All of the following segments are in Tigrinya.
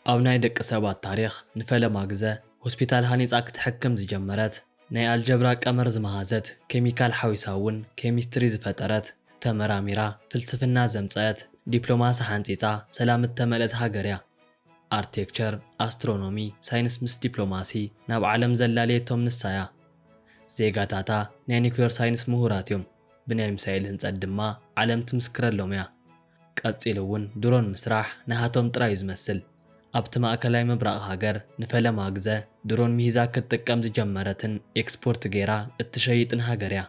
ኣብ ናይ ደቂ ሰባት ታሪኽ ንፈለማ ግዘ ሆስፒታል ሃኒጻ ክትሕክም ዝጀመረት፣ ናይ ኣልጀብራ ቀመር ዝመሃዘት፣ ኬሚካል ሓዊሳ እውን ኬሚስትሪ ዝፈጠረት፣ ተመራሚራ፣ ፍልስፍና ዘምጸአት፣ ዲፕሎማሲ ሓንጺጻ፣ ሰላም እተመልአት ሃገር እያ። ኣርክቴክቸር፣ ኣስትሮኖሚ፣ ሳይንስ ምስ ዲፕሎማሲ ናብ ዓለም ዘላለየቶም ንሳ እያ። ዜጋታታ ናይ ኒኩሌር ሳይንስ ምሁራት እዮም። ብናይ ሚሳኤል ህንጸት ድማ ዓለም ትምስክረሎም እያ። ቀጺሉ እውን ድሮን ምስራሕ ናሃቶም ጥራይ እዩ ዝመስል። ኣብቲ ማእከላይ ምብራቕ ሃገር ንፈለማ ግዘ ድሮን ሚሂዛ ክትጥቀም ዝጀመረትን ኤክስፖርት ገይራ እትሸይጥን ሃገር እያ።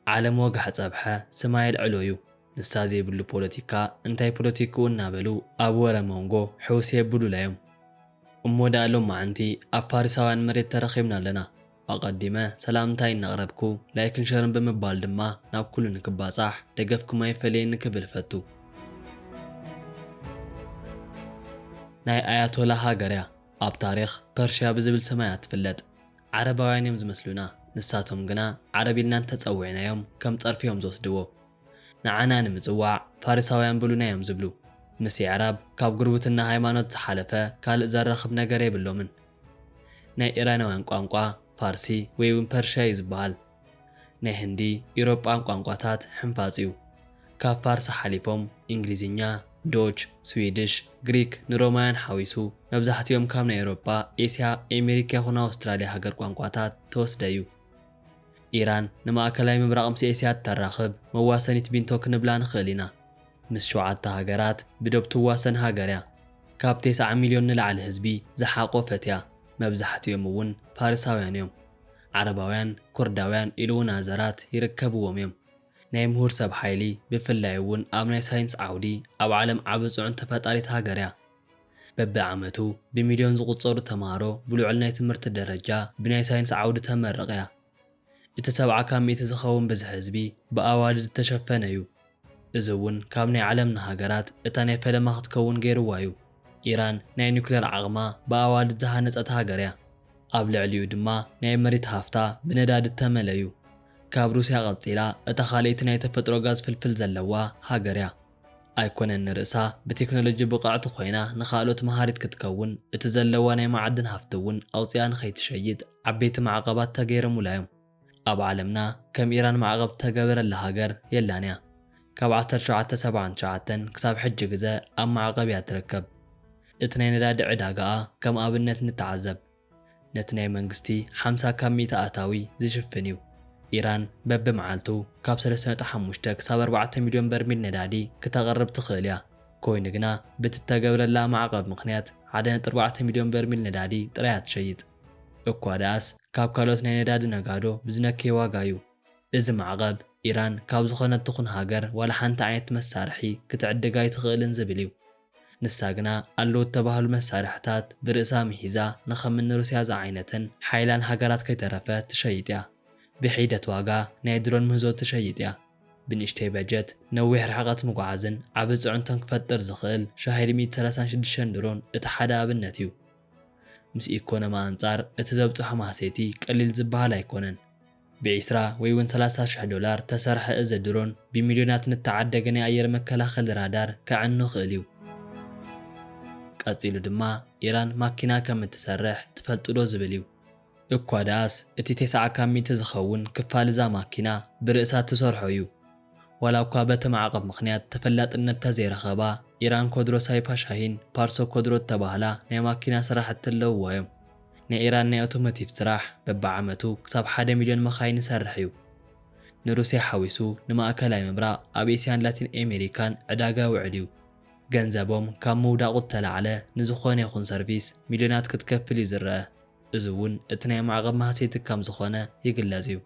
ዓለም ወጋሕ ጸብሐ ስማ የልዕሎ እዩ። ንሳ ዘይብሉ ፖለቲካ እንታይ ፖለቲክኡ እናበሉ ኣብ ወረ መንጎ ሕውስ የብሉላ እዮም። እሞ ደኣ ሎማዓንቲ ኣብ ፋሪሳውያን መሬት ተረኺብና ኣለና። ኣቐዲመ ሰላምታይ እናቕረብኩ ላይክን ሸርን ብምባል ድማ ናብ ኩሉ ንክባጻሕ ደገፍኩም ኣይፈለየኒ ክብል እፈቱ። ናይ ኣያቶላ ሃገር እያ። ኣብ ታሪኽ ፐርሽያ ብዝብል ስማ እያ ትፍለጥ። ዓረባውያን እዮም ዝመስሉና። ንሳቶም ግና ዓረብ ኢልና እንተጸዊዕናዮም ከም ጸርፊ እዮም ዝወስድዎ። ንዓና ንምጽዋዕ ፋሪሳውያን ብሉና እዮም ዝብሉ። ምስ የዕራብ ካብ ጉርብትና ሃይማኖት ዝሓለፈ ካልእ ዘራኽብ ነገር የብሎምን። ናይ ኢራናውያን ቋንቋ ፋርሲ ወይ እውን ፐርሽያ እዩ ዝበሃል። ናይ ህንዲ፣ ኢሮጳን ቋንቋታት ሕንፋጽ እዩ። ካብ ፋርሲ ሓሊፎም እንግሊዝኛ፣ ዶች፣ ስዊድሽ፣ ግሪክ ንሮማውያን ሓዊሱ መብዛሕትኦም ካብ ናይ ኤውሮጳ፣ ኤስያ፣ ኤሜሪካ ይኹን ኣውስትራልያ ሃገር ቋንቋታት ተወስደ እዩ። ኢራን ንማእከላይ ምብራቕ ምስ ኤስያ እተራኽብ መዋሰኒት ቢንቶ ክንብላ ንኽእል ኢና። ምስ ሸውዓተ ሃገራት ብዶብ ትዋሰን ሃገር እያ። ካብ ተስዓ ሚልዮን ንላዕሊ ህዝቢ ዝሓቖፈት እያ። መብዛሕትኦም እውን ፋርሳውያን እዮም። ዓረባውያን፣ ኩርዳውያን ኢሉ እውን ኣዘራት ይርከብዎም እዮም። ናይ ምሁር ሰብ ሓይሊ ብፍላይ እውን ኣብ ናይ ሳይንስ ዓውዲ ኣብ ዓለም ዓቢ ጽዑንቶ ፈጣሪት ሃገር እያ። በብዓመቱ ብሚልዮን ዝቑጸሩ ተምሃሮ ብልዑል ናይ ትምህርቲ ደረጃ ብናይ ሳይንስ ዓውዲ ተመርቕ እያ። እቲ ሰብዓ ካብ ሚእቲ ዝኸውን ብዝሒ ህዝቢ ብኣዋልድ ዝተሸፈነ እዩ። እዚ እውን ካብ ናይ ዓለምና ሃገራት እታ ናይ ፈለማ ክትከውን ገይርዋ እዩ። ኢራን ናይ ኒኩሌር ዓቕማ ብኣዋልድ ዝሃነጸት ሃገር እያ። ኣብ ልዕሊኡ ድማ ናይ መሬት ሃፍታ ብነዳዲ እተመለ እዩ። ካብ ሩስያ ቀጺላ እታ ካልኣይቲ ናይ ተፈጥሮ ጋዝ ፍልፍል ዘለዋ ሃገር እያ። ኣይኮነን ንርእሳ ብቴክኖሎጂ ብቕዕቲ ኮይና ንኻልኦት መሃሪት ክትከውን፣ እቲ ዘለዋ ናይ መዓድን ሃፍቲ እውን ኣውጺኣ ንኸይትሸይጥ ዓበይቲ ማዕቐባት ተገይሮሙላ እዮም። ኣብ ዓለምና ከም ኢራን ማዕቐብ ተገበረላ ሃገር የላን እያ። ካብ ዓሰርተ ትሽዓተ ሰብዓን ትሽዓተን ክሳብ ሕጂ ግዘ ኣብ ማዕቐብ እያ ትርከብ። እቲ ናይ ነዳዲ ዕዳጋኣ ከም ኣብነት ንተዓዘብ። ነቲ ናይ መንግስቲ ሓምሳ ካብ ሚእቲ ኣታዊ ዝሽፍን እዩ። ኢራን በብመዓልቱ ካብ ሰለስተ ነጥቢ ሓሙሽተ ክሳብ ኣርባዕተ ሚልዮን በርሚል ነዳዲ ክተቕርብ ትኽእል እያ። ኮይኑ ግና፣ ብቲ እተገብረላ ማዕቐብ ምኽንያት ሓደ ነጥቢ ኣርባዕተ ሚልዮን በርሚል ነዳዲ ጥራይ እያ ትሸይጥ። እኳ ደኣስ፣ ካብ ካልኦት ናይ ነዳዲ ነጋዶ ብዝነከየ ዋጋ እዩ። እዚ ማዕቐብ፣ ኢራን ካብ ዝኾነት ትኹን ሃገር ዋላ ሓንቲ ዓይነት መሳርሒ ክትዕድግ ኣይትኽእልን ዝብል እዩ። ንሳ ግና ኣለዉ እተባህሉ መሳርሕታት ብርእሳ ምሂዛ ንኸምኒ ሩስያ ዝዓይነተን ሓያላን ሃገራት ከይተረፈ ትሸይጥ እያ። ብሒደት ዋጋ ናይ ድሮን ምህዞ ትሸይጥ እያ። ብንእሽተይ በጀት ነዊሕ ርሕቐት ምጉዓዝን ዓቢ ጽዕንቶን ክፈጥር ዝኽእል ሻሄድ ሚእቲ ሰላሳን ሽዱሽተን ድሮን እቲ ሓደ ኣብነት እዩ። ምስ ኢኮኖሚ ኣንጻር እቲ ዘብጽሖ ማህሰይቲ ቀሊል ዝበሃል ኣይኮነን። ብዒስራ ወይ እውን ሰላሳ ሽሕ ዶላር ተሰርሐ እዚ ድሮን ብሚልዮናት ንተዓደገ ናይ ኣየር መከላኸሊ ራዳር ከዕኑ ይኽእል እዩ። ቀጺሉ ድማ ኢራን ማኪና ከም እትሰርሕ ትፈልጡ ዶ ዝብል እዩ። እኳ ደኣስ እቲ ተስዓ ካብ ሚእቲ ዝኸውን ክፋል እዛ ማኪና ብርእሳ እትሰርሖ እዩ። ዋላ እኳ በቲ ማዕቐብ ምኽንያት ተፈላጥነት ተዘይረኸባ፣ ኢራን ኮድሮ ሳይፓ ሻሂን ፓርሶ ኮድሮ እተባህላ ናይ ማኪና ስራሕቲ ኣለውዋ እዮም። ናይ ኢራን ናይ ኣውቶሞቲቭ ስራሕ በብዓመቱ ክሳብ ሓደ ሚልዮን መኻይን ይሰርሕ እዩ። ንሩስያ ሓዊሱ ንማእከላይ ምብራቕ፣ ኣብ ኤስያን ላቲን ኣሜሪካን ዕዳጋ ውዕል እዩ። ገንዘቦም ካብ ምውዳቑ እተላዕለ ንዝኾነ ይኹን ሰርቪስ ሚልዮናት ክትከፍል እዩ ዝረአ። እዚ እውን እቲ ናይ ማዕቐብ ማህሰይቲ ከም ዝኾነ ይግለጽ እዩ።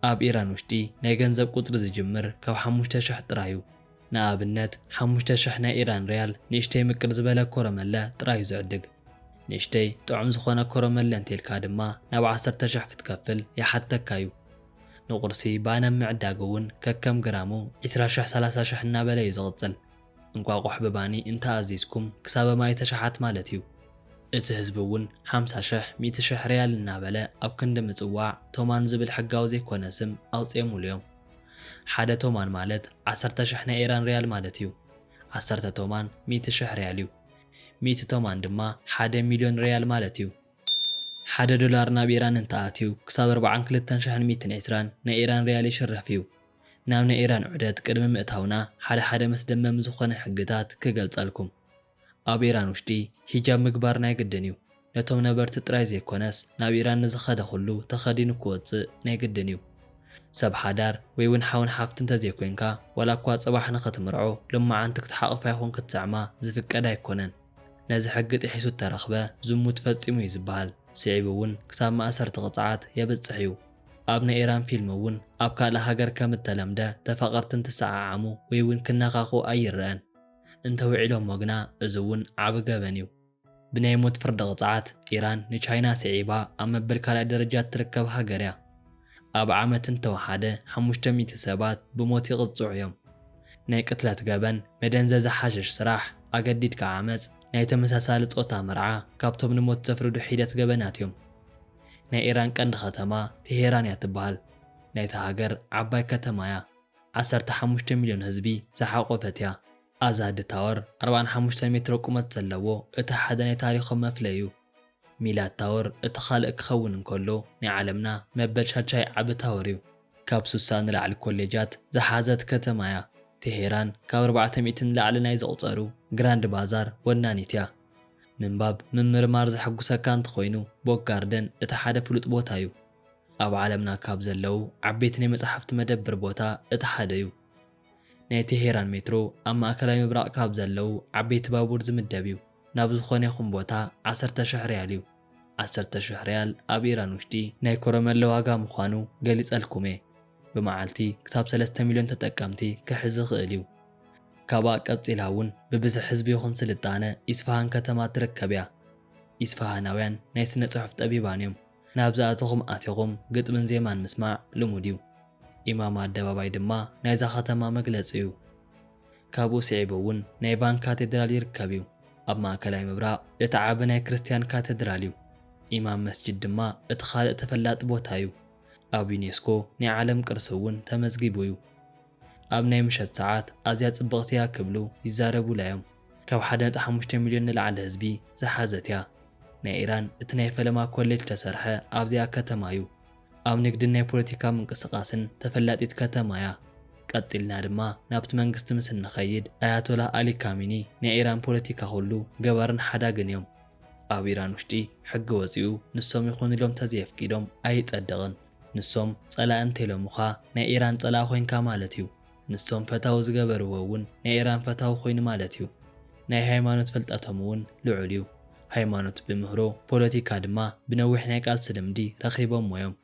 ኣብ ኢራን ውሽጢ ናይ ገንዘብ ቁጽሪ ዝጅምር ካብ ሓሙሽተ ሽሕ ጥራይ እዩ። ንኣብነት፣ ሓሙሽተ ሽሕ ናይ ኢራን ሪያል ንእሽተይ ምቅር ዝበለ ኮረመለ ጥራይ እዩ ዝዕድግ። ንእሽተይ ጥዑም ዝኾነ ኮረመለ እንተልካ ድማ ናብ ዓሰርተ ሽሕ ክትከፍል ይሓተካ እዩ። ንቁርሲ ባኒ ኣብ ምዕዳግ እውን ከከም ግራሙ ዒስራ ሽሕ ሰላሳ ሽሕ እናበለ እዩ ዝቕጽል። እንቋቑሕ ብባኒ እንተኣዚዝኩም ክሳብ ኣማኢት ኣሽሓት ማለት እዩ። እቲ ህዝቢ እውን ሓምሳ ሽሕ ሚእቲ ሽሕ ሪያል እናበለ ኣብ ክንዲ ምጽዋዕ ቶማን ዝብል ሕጋዊ ዘይኮነ ስም ኣውጺኦምሉ እዮም። ሓደ ቶማን ማለት ዓሰርተ ሽሕ ናይ ኢራን ሪያል ማለት እዩ። ዓሰርተ ቶማን ሚእቲ ሽሕ ሪያል እዩ። ሚእቲ ቶማን ድማ ሓደ ሚልዮን ሪያል ማለት እዩ። ሓደ ዶላር ናብ ኢራን እንተኣትዩ ክሳብ ኣርባዓን ክልተን ሽሕን ሚእትን ዕስራን ናይ ኢራን ሪያል ይሽረፍ እዩ። ናብ ናይ ኢራን ዑደት ቅድሚ ምእታውና ሓደ ሓደ መስደመም ዝኾነ ሕግታት ክገልጸልኩም። ኣብ ኢራን ውሽጢ ሂጃብ ምግባር ናይ ግድን እዩ። ነቶም ነበርቲ ጥራይ ዘይኮነስ ናብ ኢራን ንዝኸደ ኩሉ ተኸዲኑ ክወፅእ ናይ ግድን እዩ። ሰብ ሓዳር ወይ እውን ሓውን ሓፍቲ እንተዘይኮይንካ ዋላ እኳ ፅባሕ ንኽትምርዖ ሎማዓንቲ ክትሓቕፋ ይኹን ክትስዕማ ዝፍቀድ ኣይኮነን። ነዚ ሕጊ ጥሒሱ እተረኽበ ዝሙት ፈፂሙ እዩ ዝበሃል። ስዒቡ እውን ክሳብ ማእሰርቲ ቅፅዓት የብፅሕ እዩ። ኣብ ናይ ኢራን ፊልም እውን ኣብ ካልእ ሃገር ከም እተለምደ ተፋቐርቲ እንትሰዓዓሙ ወይ እውን ክነኻኹ ኣይረኣን። እንተውዒሎሞ ግና እዚ እውን ዓቢ ገበን እዩ። ብናይ ሞት ፍርዲ ቅፅዓት ኢራን ንቻይና ስዒባ ኣብ መበል ካልኣይ ደረጃ እትርከብ ሃገር እያ። ኣብ ዓመት እንተወሓደ ሓሙሽተ ሚእቲ ሰባት ብሞት ይቕፅዑ እዮም። ናይ ቅትለት ገበን፣ መደንዘዚ ሓሽሽ ስራሕ፣ ኣገዲድካ ዓመፅ፣ ናይ ተመሳሳሊ ፆታ መርዓ ካብቶም ንሞት ዘፍርዱ ሒደት ገበናት እዮም። ናይ ኢራን ቀንዲ ከተማ ቴሄራን እያ ትበሃል። ናይታ ሃገር ዓባይ ከተማ እያ። ዓሰርተ ሓሙሽተ ሚልዮን ህዝቢ ዝሓቖፈት እያ። ኣዛዲ ታወር ኣርባዓን ሓሙሽተን ሜትሮ ቁመት ዘለዎ እቲ ሓደ ናይ ታሪኾም መፍለዩ። ሚላድ ታወር እቲ ካልእ ክኸውን እንከሎ ናይ ዓለምና መበል ሻልሻይ ዓቢ ታወር እዩ። ካብ ሱሳ ንላዕሊ ኮሌጃት ዝሓዘት ከተማ እያ። ቴሄራን ካብ ኣርባዕተ ሚእቲ ንላዕሊ ናይ ዝቑጸሩ ግራንድ ባዛር ወናኒት እያ። ምንባብ ምምርማር ዘሐጉሰካ እንተኾይኑ ቦክ ጋርደን እቲ ሓደ ፍሉጥ ቦታ እዩ። ኣብ ዓለምና ካብ ዘለዉ ዓበይቲ ናይ መጻሕፍቲ መደብር ቦታ እቲ ሓደ እዩ። ናይ ቴሄራን ሜትሮ ኣብ ማእከላይ ምብራቕ ካብ ዘለዉ ዓበይቲ ባቡር ዝምደብ እዩ። ናብ ዝኾነ ይኹን ቦታ ዓሰርተ ሽሕ ሪያል እዩ። ዓሰርተ ሽሕ ሪያል ኣብ ኢራን ውሽጢ ናይ ኮረመለ ዋጋ ምዃኑ ገሊጸልኩም እየ። ብመዓልቲ ክሳብ ሰለስተ ሚልዮን ተጠቀምቲ ክሕዝ ይኽእል እዩ። ካብኣ ቀጺላ እውን ብብዝሒ ህዝቢ ይኹን ስልጣነ ኢስፋሃን ከተማ ትርከብ እያ። ኢስፋሃናውያን ናይ ስነ ጽሑፍ ጠቢባን እዮም። ናብዚ ኣተኹም ኣቲኹም ግጥምን ዜማን ምስማዕ ልሙድ እዩ። ኢማም ኣደባባይ ድማ ናይዛ ከተማ መግለጺ እዩ። ካብኡ ስዒቡ እውን ናይ ቫን ካቴድራል ይርከብ እዩ። ኣብ ማእከላይ ምብራቕ እቲ ዓቢ ናይ ክርስትያን ካቴድራል እዩ። ኢማም መስጂድ ድማ እቲ ካልእ ተፈላጢ ቦታ እዩ። ኣብ ዩኔስኮ ናይ ዓለም ቅርሲ እውን ተመዝጊቡ እዩ። ኣብ ናይ ምሸት ሰዓት ኣዝያ ጽብቕቲ እያ ክብሉ ይዛረቡላ እዮም። ካብ ሓደ ነጥቢ ሓሙሽተ ሚልዮን ንላዕሊ ህዝቢ ዝሓዘት እያ። ናይ ኢራን እቲ ናይ ፈለማ ኮሌጅ ተሰርሐ ኣብዚኣ ከተማ እዩ። ኣብ ንግድን ናይ ፖለቲካ ምንቅስቓስን ተፈላጢት ከተማ እያ። ቀጢልና ድማ ናብቲ መንግስቲ ምስ እንኸይድ ኣያቶላህ ኣሊ ካሚኒ ናይ ኢራን ፖለቲካ ኩሉ ገባርን ሓዳግን እዮም። ኣብ ኢራን ውሽጢ ሕጊ ወጺኡ ንሶም ይኹን ኢሎም ተዘየፍቂዶም ኣይጸድቕን። ንሶም ጸላኢ እንተኢሎምኻ ናይ ኢራን ጸላኢ ኮይንካ ማለት እዩ። ንሶም ፈታዊ ዝገበርዎ እውን ናይ ኢራን ፈታዊ ኮይኑ ማለት እዩ። ናይ ሃይማኖት ፍልጠቶም እውን ልዑል እዩ። ሃይማኖት ብምህሮ፣ ፖለቲካ ድማ ብነዊሕ ናይ ቃልሲ ልምዲ ረኺቦምዎ እዮም።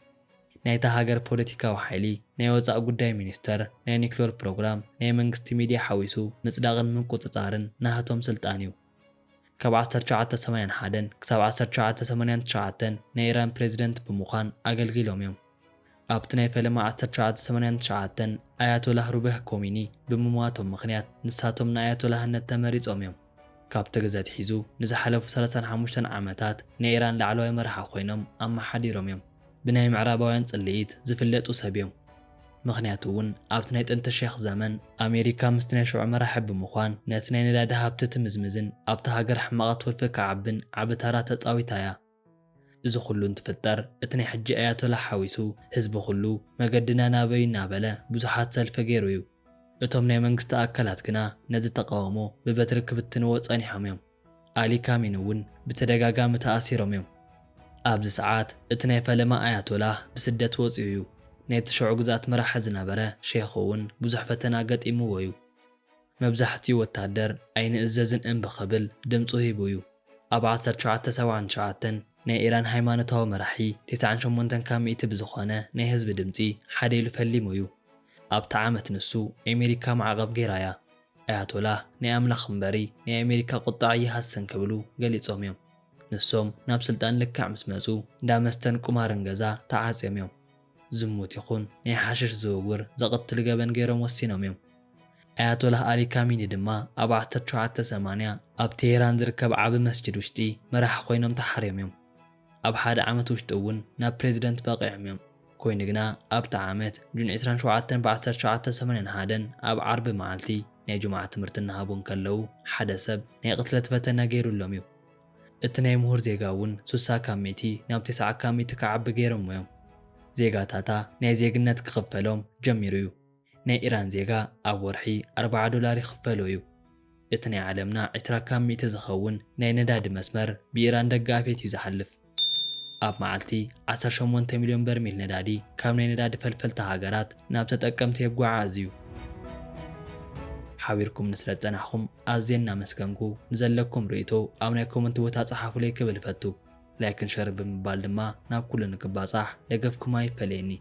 ናይታ ሃገር ፖለቲካዊ ሓይሊ፣ ናይ ወጻኢ ጉዳይ ሚኒስተር፣ ናይ ኒክለር ፕሮግራም፣ ናይ መንግስቲ ሚድያ ሓዊሱ ምጽዳቕን ምቁጽጻርን ናህቶም ስልጣን እዩ። ካብ ዓሰርተ ትሽዓተ ሰማንያን ሓደን ክሳብ ዓሰርተ ትሽዓተ ሰማንያን ትሽዓተን ናይ ኢራን ፕሬዚደንት ብምዃን ኣገልጊሎም እዮም። ኣብቲ ናይ ፈለማ ዓሰርተ ትሽዓተ ሰማንያን ትሽዓተን ኣያቶላህ ሩበህ ኮሚኒ ብምሟቶም ምኽንያት ንሳቶም ንኣያቶላህነት ተመሪጾም እዮም። ካብቲ ግዘ ኣትሒዙ ንዝሓለፉ ሰላሳን ሓሙሽተን ዓመታት ናይ ኢራን ላዕለዋይ መራሒ ኮይኖም ኣመሓዲሮም እዮም። ብናይ ምዕራባውያን ጽልኢት ዝፍለጡ ሰብ እዮም። ምኽንያቱ እውን ኣብቲ ናይ ጥንቲ ሼኽ ዘመን ኣሜሪካ ምስቲ ናይ ሽዑ መራሒ ብምዃን ነቲ ናይ ነዳዲ ሃብቲ ትምዝምዝን ኣብቲ ሃገር ሕማቓት ወልፊ ክዓብን ዓቢ ተራ ተጻዊታ እያ። እዚ ኩሉ እንትፍጠር እቲ ናይ ሕጂ ኣያቶላ ሓዊሱ ህዝቢ ኩሉ መገድና ናበይ እናበለ ብዙሓት ሰልፊ ገይሩ እዩ። እቶም ናይ መንግስቲ ኣካላት ግና ነዚ ተቃውሞ ብበትሪ ክብትንዎ ጸኒሖም እዮም። ኣሊ ካሚኒ እውን ብተደጋጋሚ ተኣሲሮም እዮም። ኣብዚ ሰዓት እቲ ናይ ፈለማ ኣያቶላህ ብስደት ወጺኡ እዩ። ናይቲ ሽዑ ግዝኣት መራሒ ዝነበረ ሼኽ እውን ብዙሕ ፈተና ገጢምዎ እዩ። መብዛሕትኡ ወታደር ኣይንእዘዝን እምቢ ክብል ድምጹ ሂቡ እዩ። ኣብ ዓሰርተ ትሽዓተ ሰብዓን ትሽዓተን ናይ ኢራን ሃይማኖታዊ መራሒ ተስዓን ሸሞንተን ካብ ሚእቲ ብዝኾነ ናይ ህዝቢ ድምጺ ሓደ ኢሉ ፈሊሙ እዩ። ኣብቲ ዓመት ንሱ ኣሜሪካ ማዕቐብ ገይራ እያ። ኣያቶላህ ናይ ኣምላኽ እምበሪ ናይ ኣሜሪካ ቁጥዓ ይሃስን ክብሉ ገሊጾም እዮም። ንሶም ናብ ስልጣን ልክዕ ምስ መጹ እንዳ መስተን ቁማርን ገዛ ተዓጽዮም እዮም። ዝሙት ይኹን ናይ ሓሽሽ ዝውውር ዘቕትል ገበን ገይሮም ወሲኖም እዮም። ኣያቶላህ ኣሊ ካሚኒ ድማ ኣብ ዓሰርተ ትሽዓተ ሰማንያ ኣብ ቴሄራን ዝርከብ ዓቢ መስጅድ ውሽጢ መራሒ ኮይኖም ተሓርዮም እዮም። ኣብ ሓደ ዓመት ውሽጢ እውን ናብ ፕሬዚደንት በቒዖም እዮም። ኮይኑ ግና ኣብቲ ዓመት ጁን ዕስራን ሸውዓተን ብ ዓሰርተ ትሽዓተ ሰማንያን ሓደን ኣብ ዓርቢ መዓልቲ ናይ ጁምዓ ትምህርቲ እናሃቡ እንከለዉ ሓደ ሰብ ናይ ቅትለት ፈተነ ገይሩሎም እዩ። እቲ ናይ ምሁር ዜጋ እውን ሱሳ ካብ ሚእቲ ናብ ተስዓ ካብ ሚእቲ ክዓቢ ገይሮሞ እዮም። ዜጋታታ ናይ ዜግነት ክኽፈሎም ጀሚሩ እዩ። ናይ ኢራን ዜጋ ኣብ ወርሒ ኣርብዓ ዶላር ይኽፈሎ እዩ። እቲ ናይ ዓለምና ዕስራ ካብ ሚእቲ ዝኸውን ናይ ነዳዲ መስመር ብኢራን ደጋፊት እዩ ዝሓልፍ። ኣብ መዓልቲ ዓሰርተ ሸሞንተ ሚልዮን በርሚል ነዳዲ ካብ ናይ ነዳዲ ፈልፈልቲ ሃገራት ናብ ተጠቀምቲ የጓዓዕዝ እዩ። ሓቢርኩም ንስለ ዝጸናሕኩም ኣዝየ እናመስገንኩ፣ ንዘለኩም ርእይቶ ኣብ ናይ ኮመንት ቦታ ጸሓፉለይ ክብል እፈቱ። ላይክን ሸርን ብምባል ድማ ናብ ኩሉ ንክባጻሕ ደገፍኩም ኣይፈለየኒ።